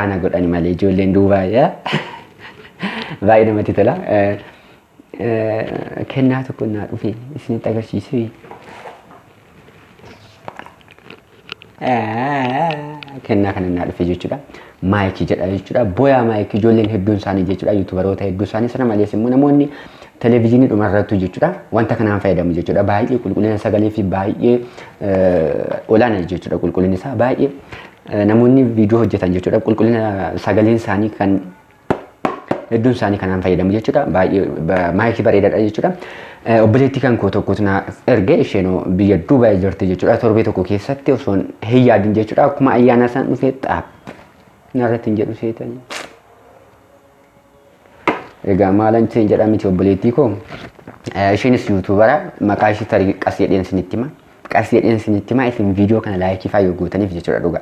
Na godhani malee ijoolleen duubaa baay'ee namatti tola. Kennaa tokko naa dhufe isinitti agarsiisuu. Kennaa kana naa dhufe jechuudha. Maayikii jedha jechuudha. Boyaa maayikii ijoolleen hedduun isaanii jechuudha. Yuutubaroota hedduu isaanii sana malees immoo namoonni televezyiinii dhumarrattu jechuudha. Wanta kanaan fayyadamu jechuudha. Baay'ee qulqullina sagalee fi baay'ee olaanaa jechuudha qulqullinni isaa baay'ee namoonni viidiyoo hojjetan jechuudha. Qulqullina sagaleen isaanii kan hedduun isaanii kanaan fayyadamu jechuudha. Baay'ee maayikii bareedaadha jechuudha. Obboleettii kan koo tokkotu na erge, isheen biyya Dubaay jirti jechuudha. Torbee tokko keessatti osoo hin yaadin jechuudha. Akkuma ayyaana isaan dhufee xaap narratti hin jedhu seetanii. Egaa maalan isheen jedha miti obboleettii koo. Isheenis yuutuubara, maqaa ishee tarii qas jedheen isinitti hima. Qas jedheen isinitti hima, isin viidiyoo kana laayikii faa yoo gootaniif jechuudha dhugaa.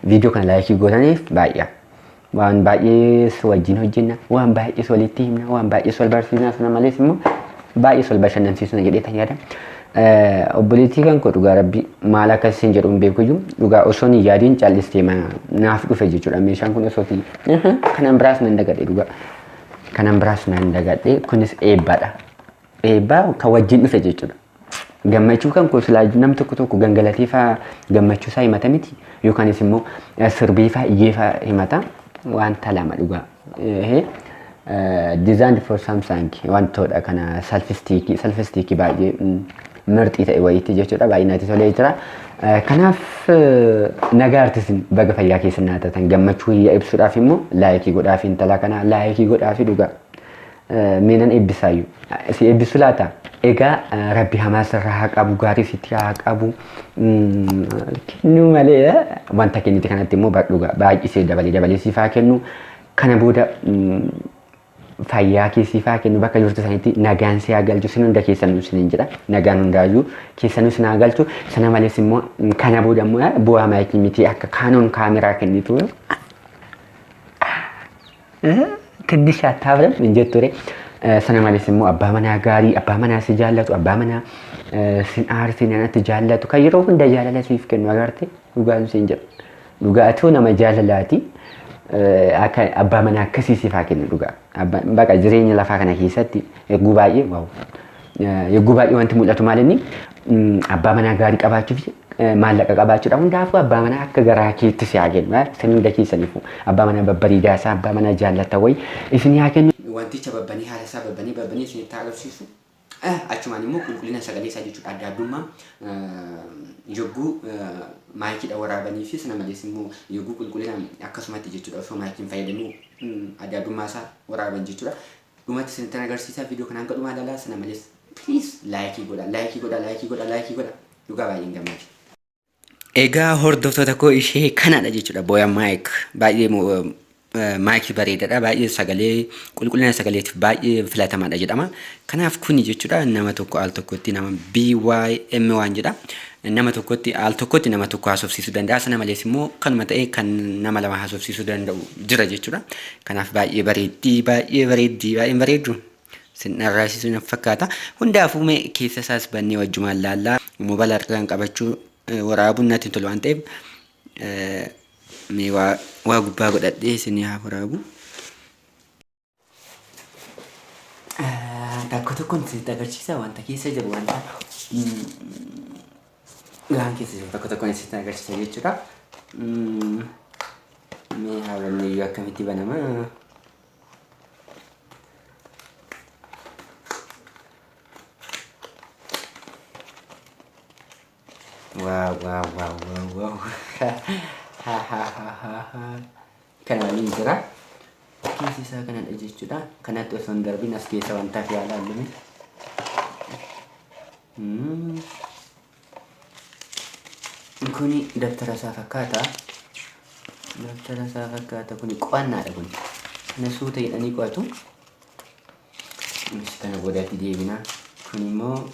Viidiyoo kana laayikii gootaniif baay'ee. Waan baay'ee wajjin hojjenna, waan baay'ee walitti himna, waan baay'ee wal barsiisna, sana malees immoo baay'ee wal bashannansiisna jedhee tan yaada. Obboleettii kan koo dhugaa rabbi maal akka isin jedhu hin beekuyyuu, dhugaa osoo hin yaadiin callistee naaf dhufe jechuudha. Meeshaan kun osoo kanan biraas nan dagadhe dhugaa. Kanan biraas nan dagadhe, kunis eebbaadha. Eebbaa kan wajjin dhufe jechuudha. Gammachuu kan koo silaa nam tokko tokko gangalatee faa gammachuu isaa himata miti, yookaanis immoo sirbii faa iyyee faa himata, wanta lama dhugaa. Designed for Samsung wantoota kana selfie stick baay'ee mirxii ta'e wayiitti jechuudha, baay'ee natti tolee jira. Kanaaf nagaa artistiin baga fayyaa keessa naa taatan, gammachuu hiyya ibsuudhaaf immoo laayikii godhaa fi intala kana laayikii godhaa fi dhugaa. Meenan eebbisaayyuu. Si eebbisu laata? Egaa rabbi hamaa sirraa haa qabu, gaarii sitti haa qabu. Kennuu malee wanta kennite kanatti immoo dhugaa baay'isee dabalee dabalee siif haa kennu. Kana booda fayyaa kee siif haa kennu, bakka jirtu sanitti nagaan si haa galchu, sin hunda keessanuu isiniin jedha. Nagaan hundaayyuu keessanuu sin haa galchu. Sana malees immoo kana booda immoo bu'aa maayikii miti akka kaanoon kaameraa kennitu. ትንሽ አታብረም hin jetture. Sana malees immoo abbaa manaa gaarii, abbaa manaa si jaallatu, abbaa manaa sin aarsin anatti jaallatu, kan yeroo hunda jaalala siif kennu agarte, dhugaan siin jedha. Dhugaatuu nama jaalalaati. Akka abbaa manaa akkasii siif haa kennu dhugaa. Baqa jireenya lafaa kana keessatti eeguu baay'ee waaw. Eeguu baay'ee wanti mul'atu maal inni abbaa manaa gaarii qabaachuu fi maallaqa qabaachuudha. Hundaafuu abbaa manaa akka garaa keetti si haa kennu. Isin hunda keessaniifuu abbaa manaa babbariidaa isaa, abbaa manaa jaallata wayi isin haa kennu. Wanticha babbanii haala isaa babbanii babbanii isinitti agarsiisu. Achumaan immoo qulqullina sagalee isaa jechuudha, adda addummaa yogguu maayikiidha waraabanii fi sana malees immoo yogguu qulqullina akkasumatti jechuudha osoo maayikiin fayyadamuu adda addummaa isaa waraaban jechuudha. Dhumatti isinitti agarsiisa, viidiyoo kanaan gadhumaa ilaalaa, sana malees please laayikii godha, laayikii godha, laayikii godha, laayikii godha, dhugaa baay'een gammade. Egaa hordoftoota koo, ishee kanadha jechuudha, Boya mic baay'ee maayikii bareedaadha, baay'ee sagalee qulqullina sagaleetiif baay'ee filatamaadha jedhama. Kanaaf kuni jechuudha nama tokko al tokkotti nama BYM waan jedha. Nama tokkotti al tokkotti nama tokko haasofsiisuu danda'a. Sana malees immoo kanuma ta'e kan nama lama haasofsiisuu danda'u jira jechuudha. Kanaaf baay'ee bareeddii, baay'ee bareeddii, baay'ee bareeddu. Sin dharraasisu na fakkaata. Hundaafuu mee keessa isaas bannee wajjumaan laallaa. Mobaala harkaan qabachuu waraabuun natti hin tolu waan ta'eef mee waa gubbaa godhadhee isin haa waraabu. Tokko tokkoon isinitti agarsiisa wanta keessa jiru, wanta waan keessa jiru tokko tokkoon isinitti agarsiisa jechuudha. Mee haa bannu iyyuu, akkamitti banama? Waaw waaw waaw waaw waaw. Ha ha ha ha ha. Kana waliin jira. Keessi isaa kanadha jechuudha. Kanatti osoo hin darbin as keessa wanta fi haala allume. Kuni dabtara isaa fakkaata. Dabtara isaa fakkaata, kuni qo'annaadha kuni. Kana suuta jedhanii qo'atu. Kana boodatti deebina. Kun immoo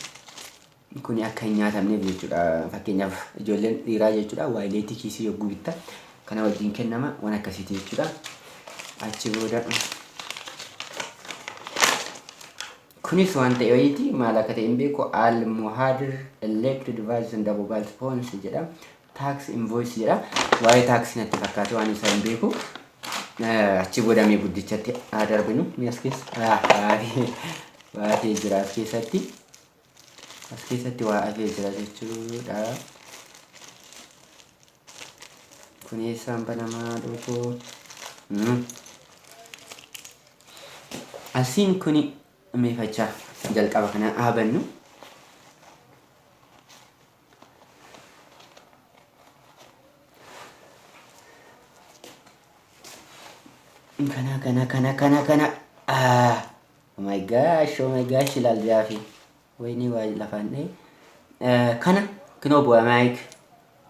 kuni akka hin nyaatamneef jechuudha. Fakkeenyaaf ijoolleen dhiiraa jechuudha waayileetii kiisii yogguu bittan kana wajjin kennama, waan akkasiiti jechuudha. Achi booda kunis waan ta'e wayiiti, maal akka ta'e hin beeku. Al Muhadir Electric Devices and Mobile Phones jedha. Tax invoice jedha. Waa'ee taaksii natti fakkaate, waan isaa hin beeku. Achi booda mee guddichatti haa darbinu. Mee as keessa waa hafee jira as keessatti. As keessatti waa hafee jira jechuudha. Kun eessaan banamaa dhufuu? Asiin kuni meefachaa jalqaba kana haa bannu. Kana kana kana kana kana ah oh my gosh, oh my gosh, ilaal jaafi wayinii waa lafaan dha'e. Kana kinoo bu'aa mic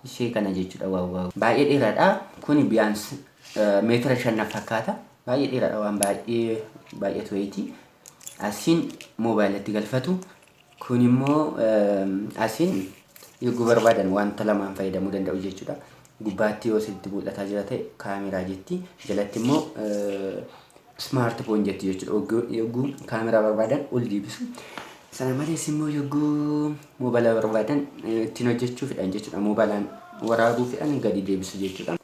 ishee kana jechuudha. Waaw waaw, baay'ee dheeraadha kuni. Biyaans meetira 5 na fakkaata. Baay'ee dheeraadha, waan baay'ee baay'atu wayiiti. Asiin moobaayilatti galfatu. Kun immoo asiin yogguu barbaadan wanta lamaan fayyadamuu danda'u jechuudha. Gubbaatti yoo sitti mul'ataa jira ta'e kaameraa jetti. Jalatti immoo smartphone jetti jechuudha. Yogguu kaameraa barbaadan ol deebisu. Sana malees immoo yogguu moobaayila barbaadan ittiin hojjechuu fedhan jechuudha. Moobaayilaan waraabuu fedhan gadi deebisu jechuudha.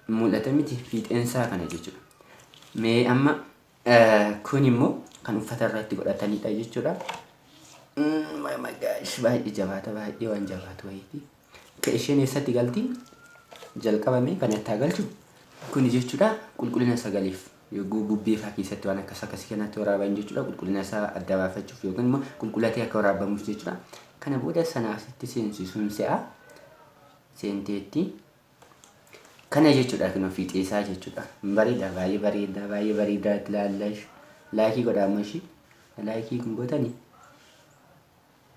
Mul'ata miti fiixeensaa kana jechuudha. Mee amma kun immoo kan uffata irratti godhatanidha jechuudha. Oh my gosh, baay'ee jabaata, baay'ee waan jabaatu wayiiti. Ka isheen eessatti galti? Jalqabame kan itti galchu kuni jechuudha, qulqullina sagaleef yogguu bubbee fa'aa keessatti waan akkas akkasii kanatti waraaban jechuudha, qulqullina isaa adda baafachuuf yookiin immoo qulqullatee akka waraabamuuf jechuudha. Kana booda sana asitti seensisuun se'a seenteetti. Kana jechuudha, kun fiixee isaa jechuudha. Bareeda, baay'ee bareeda, baay'ee bareeda. Ilaallash like godhaa immoo ishii like kun gootanii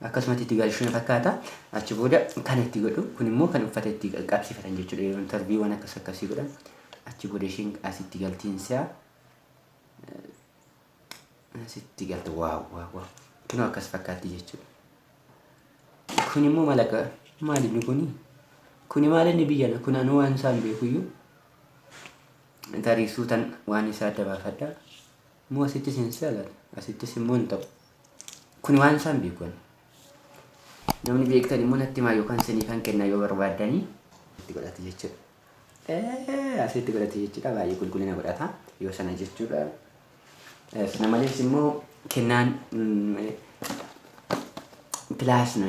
akkasumatti itti galchuu fakkaata. Achi booda kan itti godhu kun immoo kan uffata itti qabsiifatan jechuudha. Yeroo interview waan akkas akkasii godhan achi booda isheen asitti galtiin si'a asitti galti. Waaw waaw waaw, kunoo akkas fakkaatti jechuudha. Kun immoo malaqa maali inni kuni? Kuni maal inni biyya kun anuu waan isaan beekuyyuu tarii suutan waan isaa adda baafadha. Immoo asittis hin seelan, asittis immoo hin ta'u. Kuni waan isaan beeku. Namni beektan immoo natti himaa yookaan siniifan kenna yoo barbaaddanii. Itti godhate jechuudha. Asitti godhate jechuudha. Baay'ee qulqullina godhata yoo sana jechuudha. Sana malees immoo kennaan plus no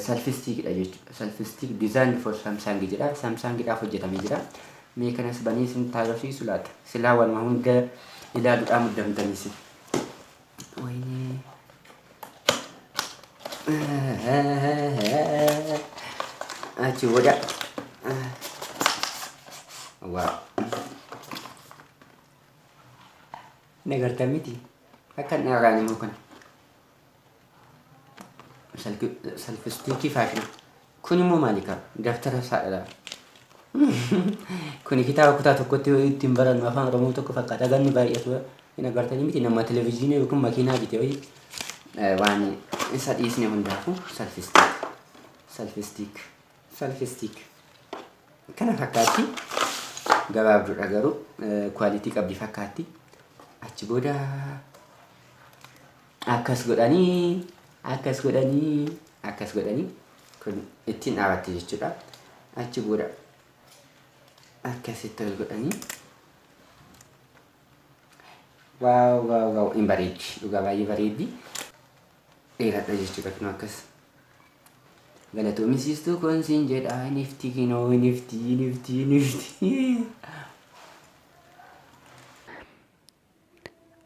selfie stickidha jechuudha. Selfie stick design for Samsung jedha. Samsungidhaaf hojjetamee jira. Mee kanas banii isin agarsiisu laata? Silaa walumaa hunda ilaaluudhaan muddamtanis. Wayinee. Achi booda. Waaw. Nagartan miti. Akka hin dhagaan immoo kana. Selfie stick faashina. Kun immoo maali qaba? Daftara isaadha. Kuni kitaaba kutaa tokkotti ittiin barannu Afaan Oromoo tokko fakkaata. Ganni baay'atu hin agartanii miti, nama televezyiinii yookiin makiinaa bite wayii waan isa dhiisne hundaafuu selfie stick. Selfie stick. Selfie stick. Kana fakkaatti. Gabaabduudha garuu quality qabdi fakkaatti. Achi booda akkas godhanii, akkas godhanii, akkas godhanii kun ittiin dhaabatte jechuudha. Achi booda akkasitti ol godhanii. Waaw waaw waaw, hin bareeddi, dhugaa baay'ee bareeddi. Dheeradha jechuudha kun akkas. Galatoomisiistuu kun siin jedha, nifti kinoo, nifti nifti nifti.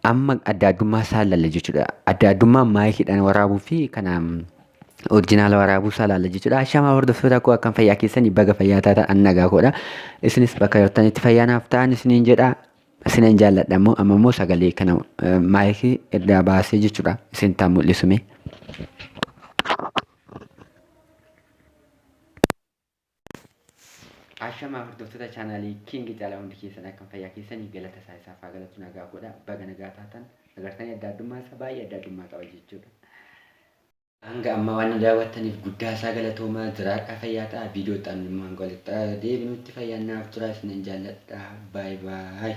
Amma adda addummaa isaa ilaalla jechuudha. Adda addummaa miciidhaan waraabuu fi kana original waraabuu isaa ilaalla jechuudha. Ashamaa hordoftoota koo, akkam fayyaa keessanii? Baga fayyaa taatan, an nagaa koodha. Isinis bakka jirtanitti fayyaa naaf ta'an isiniin jedha. Isinin jaalladha immoo. Amma immoo sagalee kana mic irraa baasee jechuudha. Isin taa mul'isume. Ashamaa hordoftoota chaanaalii King Caalaa, hundi keessan akkam fayyaa keessanii? Galata isaa isaaf haa galatu, nagaa godha. Baga nagaa taatan. Agartanii adda addummaa isaa, baay'ee adda addummaa qaba jechuudha. Hanga ammaa waan na daawwattaniif guddaa isaa galatoomaa, jiraadhaa, fayyaa ta'a. Viidiyoo itti aanu immoo hanga walitti deebinutti fayyaan naaf tura, isinan jaalladha. Baay baay.